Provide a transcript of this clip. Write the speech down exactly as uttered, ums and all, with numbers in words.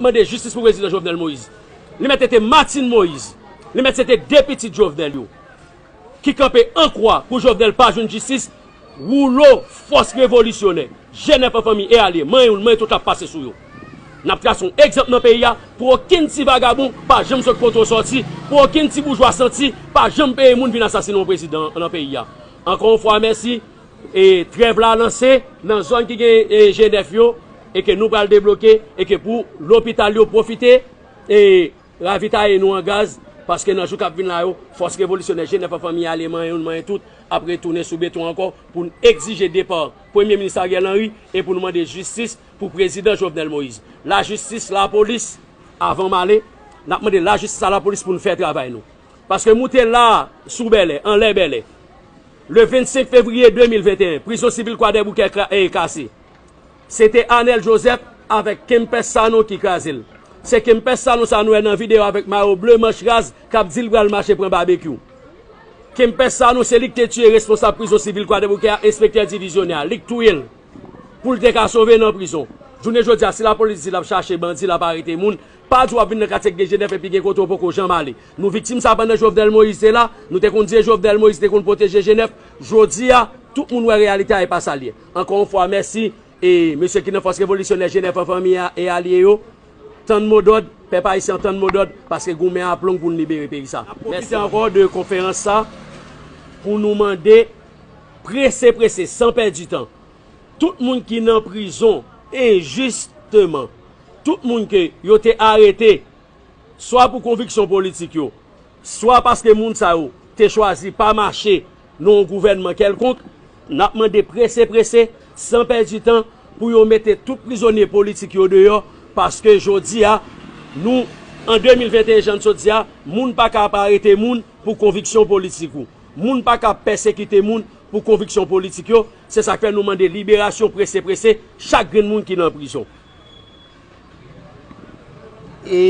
Mande jistis pou prezidan Jovenel Moïse. Li mèt se te Martine Moïse. Li mèt se te de pitit Jovenel yo ki kanpe an kwa pou Jovenel pa jwenn jistis. Woulo, fòs revolisyonè, G nèf an fanmi e alye, manyen youn, manyen tout ap pase sou yo. N ap trase yon egzanp nan peyi a pou okenn ti vagabon pa janm sot kote w sòti, pou okenn ti boujwa santi pa janm peye moun vin asasinen yon prezidan nan peyi a. Ankò yon fwa, mèsi. E trèv la lanse nan zòn ki gen e, G nèf yo, e ke nou pral debloke, e ke pou lopital yo pwofite e ravitaye nou an gaz, paske nan jou k ap vin la yo, fòs revolisyonè G nèf an fanmi ale manyen youn manyen tout, ap retounen sou beton ankò pou n egzije depa Premye Minis Ariel Henry e pou nou mande jistis pou prezidan Jovenel Moïse. Lajistis, lapolis, avan m ale, n ap mande lajistis a lapolis pou n fè travay nou. Paske moute la sou Bèlè, anlè Bèlè. Le vennsenk fevriye de mil venteyen, prizon sivil Kwadèboukè kra- e kase. Se te Anèl Jozèf avèk Kempès Sanon ki kraze l. Se Kempès Sanon sa nou wè nan videyo avèk mayo ble manch raz k ap di l pral mache pran babekyou. Kempès Sanon se li ki te tiye responsab prizon sivil Kwadèboukè a, enspektè divizyonè a, li k touye l pou l te ka sove nan prizon. Jounen jodi a, si lapolis di l ap chache bandi, l ap arete moun, pa di w ap vin nan katye k gen G nèf epi gen kote w poko janm ale. Nou viktim sa pandan Jovenel Moïse te la, nou te konn di e Jovenel Moïse te konn pwoteje G nèf. Jodi a, tout moun wè reyalite a e pa sa l ye. Ankò yon fwa, mèsi e mesye ki nan fòs revolisyonè G nèf an fanmi a e alye yo. Tann modòd, pèp ayisyen an tann modòd, paske goumen ap long pou n libere peyi sa. Mèsi ankò de konferans sa pou nou mande prese prese, san pèdi tan, tout moun ki nan prizon enjisteman, tout moun ke yo te arete, swa pou konviksyon politik yo, swa paske moun sa yo te chwazi pa mache nan yon gouvènman kèlkonk, n ap mande prese prese, san pèdi tan, pou yo mete tout prizonye politik yo deyò, paske jodi a, nou, an de mil venteyen, jan n sot di a, moun pa ka ap arete moun pou konviksyon politik ou. Moun pa ka ap pèsekite moun pou konviksyon politik yo. Se sa k fè nou mande liberasyon prese prese chak grenn moun ki nan prizon. E